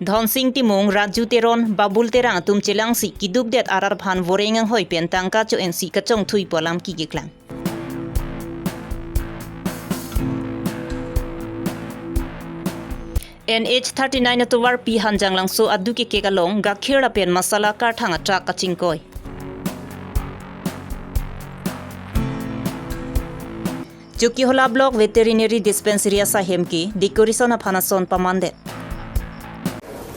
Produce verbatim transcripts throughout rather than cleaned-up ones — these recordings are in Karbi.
Dhonsing Timung, Raju Teron, Babul Terang atum chelangsi kidukdet arat aphan voreng anghoi pen tangka cho-ensi kachongthui pu alam kikeklang. N H thirty-nine atovarpi Hanjanglangso aduk kekek along gakhir lapen masala karthang atruck kachingkoi. Chokihola Block Veterinary Dispensary asahem ke decoration aphan ason pamandet.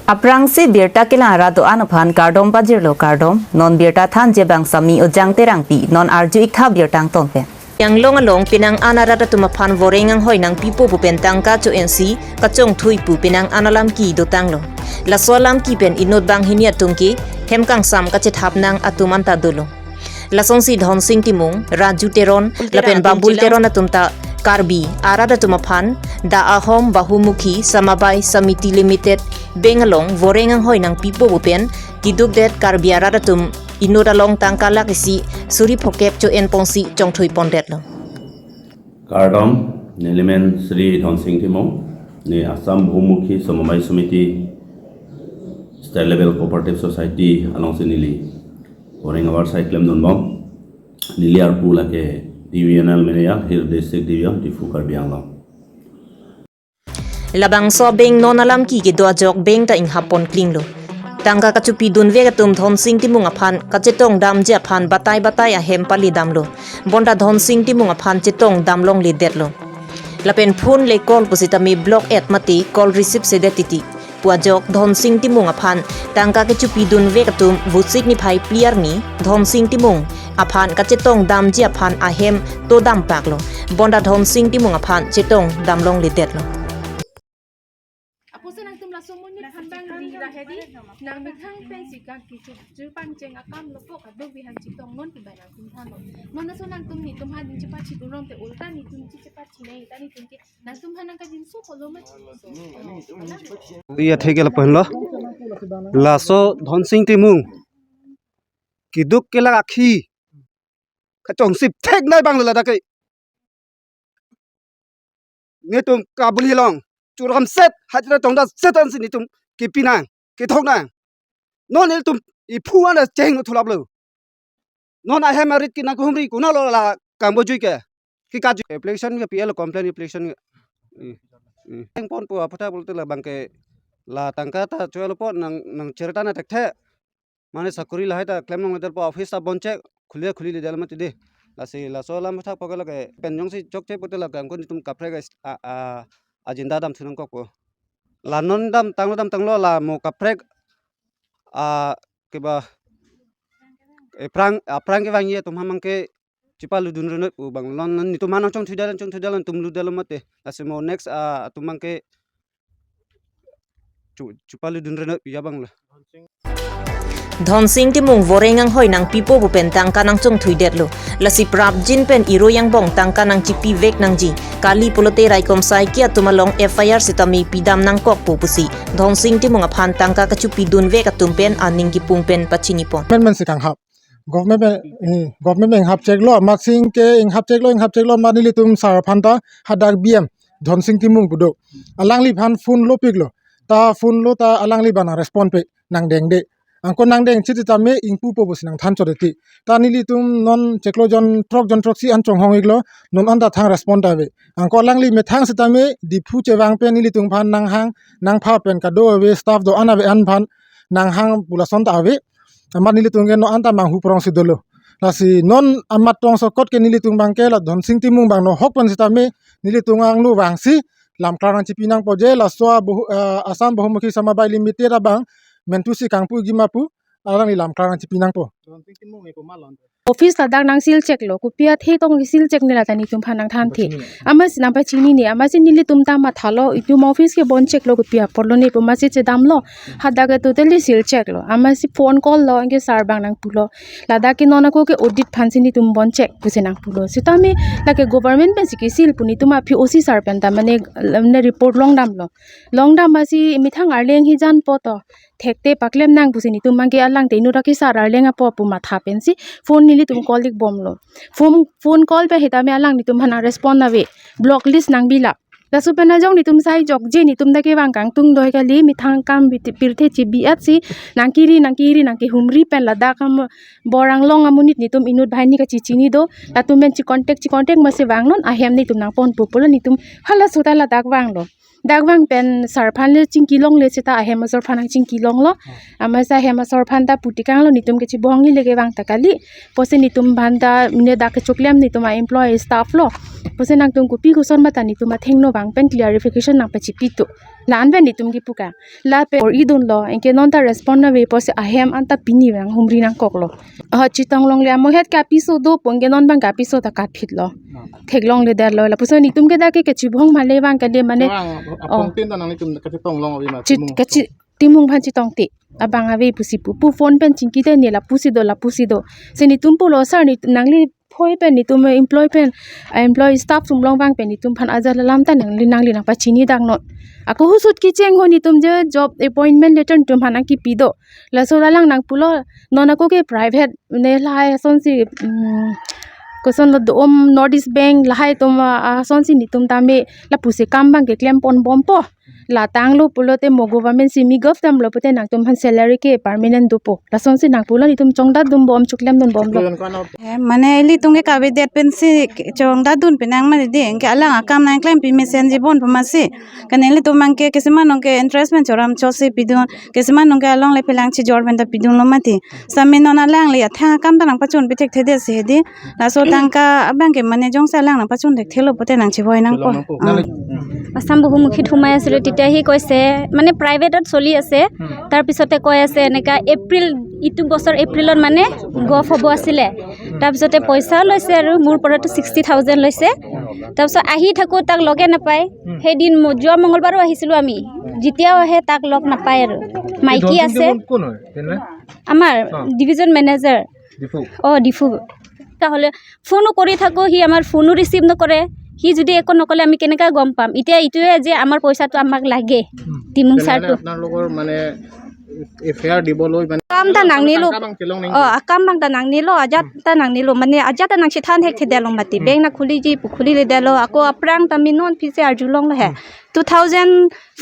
Aphrangsi birta kelang arat do-an aphan kardom pajirlo kardom, non birta thanji abang Sami Ojang Terangpi, non arju-iktha birta angton pen. Anglong along penang an arat atum aphan voreng anghoi nangpipo pu pen tangka cho-ensi kachongthui pu penang an alam kedotanglo. Laso alam ke pen inut banghini atum ke hem kangsam kachethap nang atum anta dolo. Lasonsi Dhonsing Timung, Raju Teron, lapen Babul Teron atum ta Karbi arat atum aphan Da Ahom Bahumukhi Samabai Samiti Limited bank along voreng anghoi nangpipo pu pen kidukdet Karbi arat atum inut along tangka lakh isi suri phokep cho-en ponsi chongthui pondetlo. Kardom, nelimen Shri Dhonsing Timung, ne Assam Bahumukhi Samabai Samiti State Level Cooperative Society alongsi neli voreng avarsai klemdunbom. Neli arpu lake D V N L Merial, Hill District Division, Diphu, Karbi Anglong. Labangso bank non alam ke kedo ajok bank ta inghap pon klinglo. Tangka kachopi dunvek atum Dhonsing Timung aphan kachetong damji aphan batai batai ahem pali damlo. Bonta Dhonsing Timung aphan chetong dam longledetlo. Lapen phone le call pusitame block et mate call receive sedet titi pu ajok Dhonsing Timung aphan tangka kechopi dunvek atum Vosik niphai phli arni Dhonsing Timung aphan kachetong damji aphan ahem to dampaklo. Bonta Dhonsing Timung aphan chetong dam longledetlo. Apotsi nangtum laso monit aphan bang ri lahedi, nang methang pensi kangki chu, chu pangcheng akam lo po kaduk bihan chetong non kibai nangtum thanlo. Non laso nangtum netum aphan chepachi dunrong te ulta netum chepachi nai ta netum ke nangtum aphan nangkajinso kolo ma chinso. Iya, thik lapen lo. Laso Dhonsing Timung kiduk kelak akhi kachongsip thek nai bang ladak ke. Netum kabul hilong churam set hajra tongda set ansi netum kipi nang, kithok nang. Non netum iphu an cheng no thulaplo. Non ahem arit ke nangkehumri konatlo la kambojui ke. Kikaju application ke P L complaint application ke. Hmm. Hmm. Eng pon po apotha pulote labang ke la tangka ta cho-etlo po nang, nang cherta na thekthe. Mane sakori lahai ta klem longledetpo, office ta bon chek khuli khuli ledet mati de. Lasi laso alam thak po ke lake pen jongsi chokche pote lake angkon netum kaprek a, a, agenda damthu nangkokpo. La non damtanglo damtanglo la mo kaprek a keba aphrang aphrang kevangji atum aphan ke chepaludun renoi pu bang non netum aphan nangchongthui dal chongthui dal netum ludetlo mati. Lasi mo next a atum aphan ke chu, chepaludun renoi pi abang lo. Dhonsing Timung voreng anghoi nangpipo pu pen tangka nangchongthuidetlo. Lasi prapjin pen iroi angbong tangka nangchipivek nangji. Kali pulote raikom saiki atum along F I R sitame pidam nangkokpo pusi Dhonsing Timung aphan tangka kachopidunvek atum pen aning kipung pen pachinipon. Government si kanghap. Government pen, eh, government pen inghap cheklo, amat sing ke inghap cheklo, inghap cheklo, amat nelitum sar aphan ta hadak B M Dhonsing Timung pu do. Alangliphan phone lopiklo. Ta phone lo ta alangli bang nang respond pe nangdengde. Angkon nangdeng chit tame ingpupo pusi nangthan chodeti. Ta nelitum non cheklo jon throk jon throksi an chonghong-iklo, non anta thang respond ta ave. Angkon alangli methang sitame Diphu chevang pen nelitum aphan nanghang nangpha pen kado-ave staff do-an ave an aphan nanghang pu lason ta ave. Amat nelitum ke non anta manghu prongsi dolo. Lasi non amat tongsekot ke nelitum bang ke la Dhonsing Timung bang no hok pen sitame nelitum angno vangsi lamklar nangchipi nangpo je laso a Bohu-, eh, Assam Bahumukhi Samabai Limited abang mentusi kangpu gima pu alangli lamklar nangchipi nangpo. Office ladak nang seal check lo, kopi athe tong seal check ne lata netum aphan nangthanthe. Amatsi nangpachinine, amatsi nelitum ta mathalo, itum office ke bon check lo kopi apotlo ne pu amatsi chedamlo. Hadak ke totally seal check lo. Amatsi phone call lo, anke sar bang nangpulo. Ladak ke non ako ke audit aphansi netum bon check pusi nangpulo. Sitame lake government pensi ke seal pu netum aphi O C sar pen ta mane, mane report longdamlo. Longdam amatsi methang arleng hijan poto. Thekte paklem nang pusi netum bang ke alangte inut akesar arleng apo pu matha pensi phone nelitum call-ikbomlo. Phone, phone call pe hitame alang netum aphan nang respond ave. Block list nangbilap. Laso pen ajok netum sai jokje, netum ta kevang kangtung doi kali, methang akam bit-, pirthe chibi-at si, nangkiri, nangkiri, nangkehumri pen ladak am bor anglong amonit netum inut banghini kachechini do, latum pen chi contact, chi contact masi vangnon, ahem netum nangponpo pulo netum halaso ta ladak vanglo. Dak vang pen sar aphan le chingki longle seta ahem asor aphan nangchingki longlo. Amatsi ahem asor aphan ta pu tekanglo, netum kachebohong le kevang ta kali. Pusi netum aphan ta mane dak kechoklem netum a-employee staff lo. Pusi nangtum kopi koson mata netum athengno vang pen clarification nangpachipi tu. La-an pen netum kipu ka. Lapen or idunlo, anke non ta respond nave pusi ahem anta pini vang humri nangkoklo. Ha, chetong longle, amohet ke apiso do pu, anke non abang ke apiso ta katphitlo. Theklongledetlo. Lapuson netum ke dak ke kachebohong male vang kade mane. Kevang, oh, apongtin ta nanglitum kachetong long avi ma, chit-, timung. Kachi-, timung aphan chetongte. Abang ave pusi pu, pu phone pen chingki te ne lapusi do, lapusi do. Si netum pulo sir, ne nangli phoi pen netum employee pen, employee staff sumlong vang pen netum aphan ajat alam ta nangli, nangli nangpachini daknon. Ako husut kecheng ho netum je job appointment letter netum aphan nangkipi do. Laso alang nangpulo, non ako ke private ne lahai asonsi, mm, kosonlo do-om North East Bank lahai atum, ah, asonsi netum tame lapusi kam abang keklem ponbompo. La tanglo pulote mo government semi gov damlo pute nangtum aphan salary ke permanent dopo. Lasonsi nangpulo netum chongdat dunbom, choklemdunbomlo. Eh, mane ilitum ke kavedet pensi chongdat dun penang mane de, anke alang akam nangklempi mesen jibon pemasi. Kan ilitum abang ke keseman nong ke interest pen choram chosi pidun, keseman nong ke along le pelang chijor pen ta pidunlo mati. Sami non alangli athang akam ta nangpachun pithekthe desi hedi. Laso tangka abang ke mane jongsi alang nangpachun thekthelo pute nangchiboi nangpo. Chiboi nangpo. Ah. Assam Bahumukhi thumai asile, তেতিয়া সি কৈছে, মানে প্ৰাইভেটত চলি আছে। তাৰ পিছতে কৈ আছে এনেকা এপ্ৰিল, ইটো বছৰ এপ্ৰিলত মানে গভ হ'ব আছিলে। তাৰ পিছতে পইচাও লৈছে আৰু মোৰ পৰাতো ছিক্সটি থাউজেণ্ড লৈছে। তাৰ পিছত আহি থাকো, তাক লগে নাপায়। সেইদিন ম-, যোৱা মঙলবাৰো আহিছিলো আমি, যেতিয়াও আহে তাক লগ নাপায় আৰু। মাইকী আছে। কোন হয় তেনে? আমাৰ অ। Division manager. ডিফু। অ, ডিফু। তাহলে ফোনো কৰি থাকো, সি আমাৰ ফোনো ৰিচিভ নকৰে। সি যদি একো নকলে আমি কেনেকা গম পাম? এতিয়া এইটোৱে যে আমাৰ পইচাটো আমাক লাগে, উম। টিমুং তেনেহ'লে ছাৰটো। আপোনালোকৰ মানে এফ আই আৰ দিবলৈ মানে কাম এটা নাংনিলো। কাম এটা কেলং নেংনি? অ, কাম এটা নাংনিলো, আজাত এটা নাংনিলো, মানে আজাত এটা নাংচি থান হেক থেদেলো মাতি। উম। বেংক না খুলি যি, খুলি লেদেলো, আকৌ আপ্ৰাং তামি non পিছে আৰ্জু লং হে। উম। Two thousand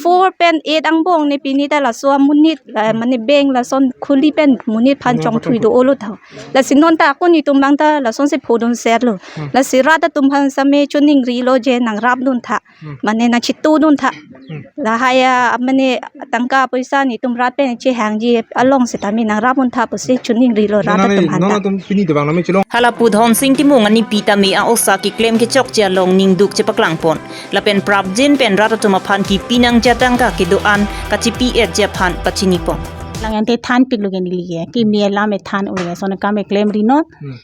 four pen eight angbong ne pini ta laso amonit, la, mane bank lason khuli pen monit aphan chongthui do-olo tha. Lasi non ta ako netum abang ta lasonsi phodun serlo. Hmm. Lasi rat atum aphan sami choningrilo je nangrapdun tha. Hmm. Mane nangchitudun tha. Hmm. Lahai a mane tangka poisa netum rat pen chehangji along sitame nangrapdun tha pusi choningrilo rat atum aphan ta. Nona tum pini dobang nami chilong. Hala pu Dhonsing Timung anipi tame a-osa keklem kechokche along ningduk chepaklangpon. Lapen prapjin pen rat atum aphan kipi nangji atangka kedo-an kachipi-etji aphan pachinipon. Lang ante thanpiklo ke neli ke, kimi alam e than ur ason akam e klemri non. Hmm.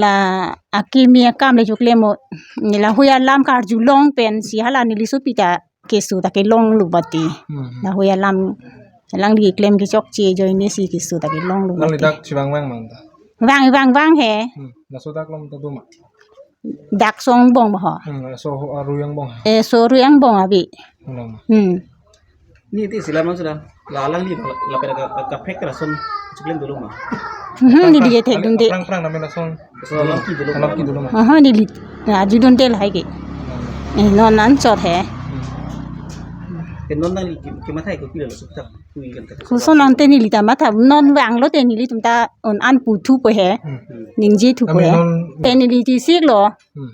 La akimi akam le choklem o, neli lahui alam karjulong pensi hala neli sopi ta keso ta kelonglo bati. Hmm. Lahui alam alangli keklem kechokche ajoine si keso ta kelonglo bati. Nangli dak chivang vang mang ta? Vang, vang, vang he. Hmm. Laso dak lom ta do ma? Dak so angbong ma ho. Hmm, so ho, arui angbong. Eh, so arui angbong abi. Angbong. Hmm. Ni ti silam nang sudah. La alangli la, la pada ka, ka, kaprek lason choklem dolo ma? Hmm, neli ke thekdunde. Prang, prang namen lason. So alam ki dolo ma? Alam ki dolo ma? Aha, neli. Arjudunde lahai ke. Eh, non anchot he. Hmm. Ke non nangli ki, kimathai ko pila laso tak. Koson ante neli ta matha non vanglo te nelitum ta on an puthupo he. Hmm. Ningjethupo he. Kami non te neli ti siklo. Hmm.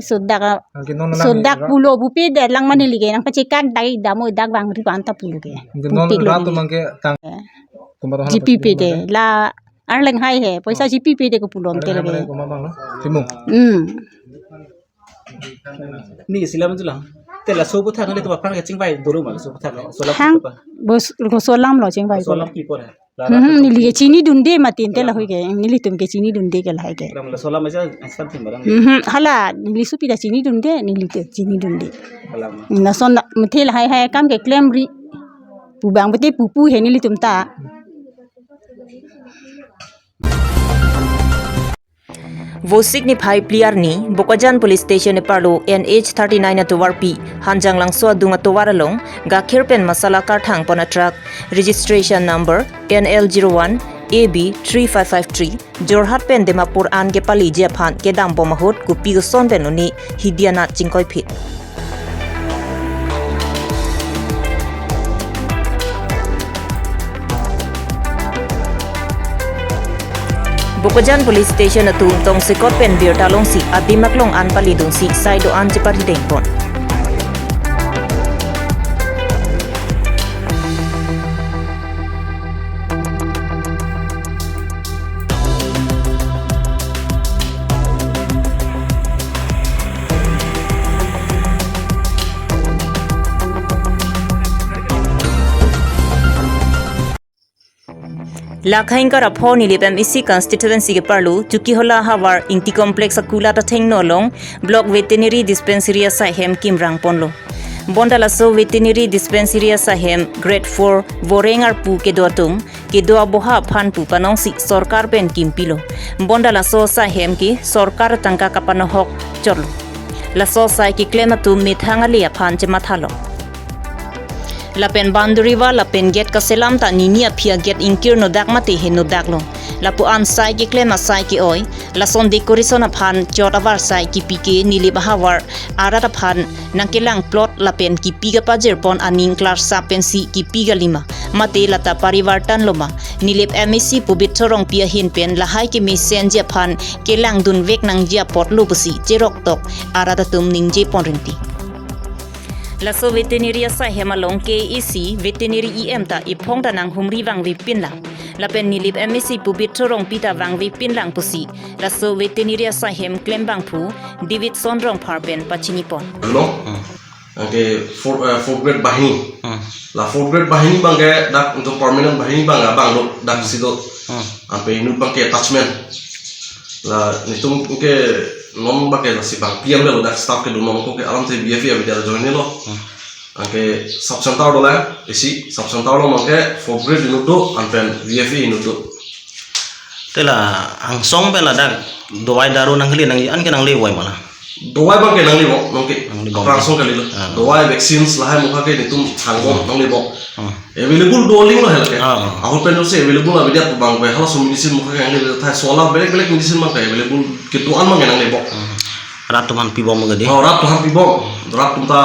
Sodak a-, anke non sodak pulo bupi de lang mane neli ke nangpachekak dai damo dak vangri panta pulo ke. Ante non putik lo rat neli. Mang ke tang. Eh. Kumaro hana G P P pachekak de dai. La Arleng hai he. Poisa G P P de ko pulo ante lage. Arleng hai mane kuma bang lo. Timung. Hmm. Ni silam julang. Te laso aputhak nelitum aphan kachingvai dolo ma laso aputhak, solam thang kipu pa? Bos, ko solam lo chingvai ko. Solam kipu ra? Hmm, neli ke chinidunde mati ante lahui ke. Nelitum ke chinidunde ke lahai ke. Ram la solam aja asam thim barang. Hmm, hala, neli sopi ta chinidunde, neli te chinidunde. Hala ma. Lason muthe lahai hai akam keklemri. Pu bang bete pupu he nelitum ta. Vosik niphai phli arni, Bokajan Police Station eparlo N H thirty-nine atovarpi, Hanjanglangso adung atovar along, gakhir pen masala karthang pon a-truck, registration number N L zero one A B three five five three, Jorhat pen Dimapur an kepaleji aphan kedambom ahut kopi koson pen lone hidi anat chingkoiphit. Bokajan Police Station atum tongsekot pen birta longsi adim aklong an palidunsi sai do-an cheparideng pon. Lakhain Karapho Nilip M A C constituency keparlo Chokihola havar Ingti Complex akulat athengno along Block Veterinary Dispensary asaihem kimrang ponlo. Bonta laso Veterinary Dispensary asaihem Grade four Voreng arpu kedo atum kedo aboha aphan pu panongsi sorkar pen kimpilo. Bonta laso asaihem ke sorkar tangka kapanohok chotlo. Laso asai keklem atum methang ale aphan chemathalo. Lapen boundary wall lapen gate kaselam ta nini aphi a-gate ingkir nodak mate he nodaklo. Lapu-an sai keklem asai ke-oi, lason decoration aphan chot avarsai kipi ke Nilip ahavar arat aphan nangkelang plot lapen kipi kapajir pon aning klarsap pensi kipi kalima. Mate lata parivartan loma, Nilip M A C Pobitro Rongpi ahin pen lahai kemesenji aphan kelangdunvek nangji apotlo pusi cheroktok arat atum ningje pon rinti. Laso veterinary asaihem along K A A C veterinary E M ta ephong ta nanghumri vangvepinlang. Lapen Nilip M A C Pobitro Rongpi ta vangvepinlang pusi laso veterinary asaihem klembangphu Davidson Rongphar pen pachini pon. Lo, Hmm. Anke four, eh, fourth grade bahini. Hmm. La fourth grade bahini abangke dak untuk permanent bahini abang abang lo dak Hmm. sido. Hmm. Anke inut abangke attachment. La netum ke non abangke lasi bang P M lo dak staff kedo non ako ke alam te V F A avedetlo join lo. Hmm. Anke sub center dolang, isi sub center along abangke fourth grade inut do, anpen V F A inut do. Te la angsong pen ladak dawai daru nangle nang an ke nangle boi ma la? Dawai abangke nangle bom, nonke. Nangle bom. Aphrang angsong kalilo. Ah. Dawai, vaccines lahai mukha ke netum hang bom, Hmm. nangle bom. Hmm. Available do aling lo health ke. Ah, ah. Ahut pen si available avedet abang bai halaso medicine mukha ke nangle thai sola belek belek medicine abangke available kedo-an abangke nangle bom. Hmm. Rat atum aphan pi bom ke di? Oh, rat atum aphan pi bom. Rat atum ta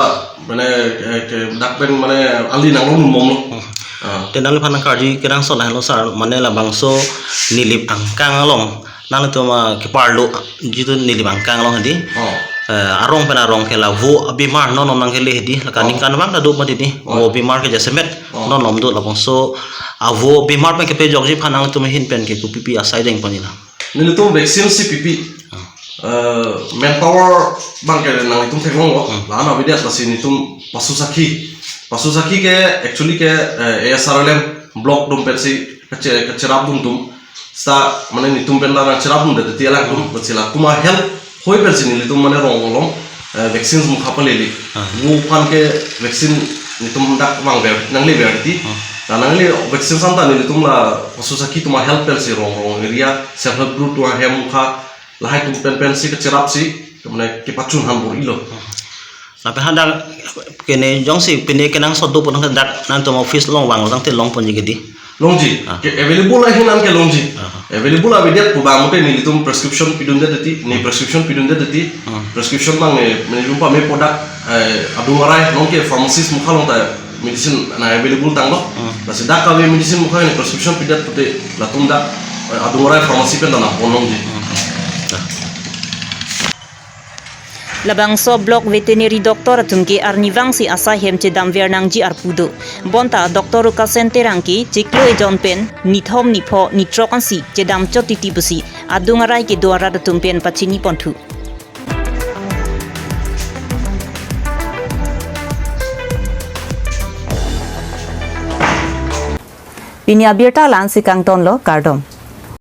mane, eh, ke dak pen mane ali nanglong bomlo. Hmm. Ah. Te nangliphan nangkarju kenangsot lahelo sir, mane labangso Nilip angkang along nanglitum, ah, keparlo jitu Nilip angkang along hedi. Oh. Eh, arong pen arong ke la vo abimar non non nangkele hedi. Laka Oh. ningkan vang ta do mati di. Oh. Vo abimar ke jasemet Oh. non non do labangso avo abimar pen kepejokji aphan nanglitum ahin pen ke kopipi asai deng ponji la? Nelitum vaccine si pipi. Ah. Eh, manpower abangke nanglitum theklonglo. Hmm. La-an avedet lasi netum pasu sakhi. Pasu sakhi ke actually ke, eh, A S R L M block atum pensi kache-, kacherapdun atum. Seta mane netum pen la nangcherapdunde titi alangtum, Hmm. pensi latum a-help hoi pensi nelitum mane rong along, eh, vaccines mukha palele. Ah. Vo aphan ke vaccine netum dak vangver, nanglever titi. Hmm. La nangle vaccine santa nelitum la pasu sakhi atum a-help pensi rong rong area self help group atum ahem mukha lahai atum pen pensi kacherapsi, mane kepachun han bor-ilo. Lapen hadak kene jongsi pine kenangsot do pon hadak nangtum office along vanglo tangte long ponji ke di? Longji. Ah. Ke available ahin an ke longji. Ah. Available avedet pu abang mate nelitum prescription pidunde titi, ne prescription pidunde titi. Ah. Prescription abang ne, ne jumpa me product, eh, adung arai nonke pharmacist mukha along ta medicine nang available tanglo. Hmm. Lasi dak kave medicine mukha ne prescription pidet pute latum dak, eh, adung arai pharmacy pen ta nangpon longji. Hmm. Labangso block veterinary doctor atum ke arnivang si asaihem chedamver nangji arpu do. Bonta Doctor Rukasen Terang ke chiklo ejon pen nithom nipho nithrok ansi chedam chot titi pusi adung arai kedo arat atum pen pachini ponthu. Pini abirta la-ansi kangtonlo, kardom.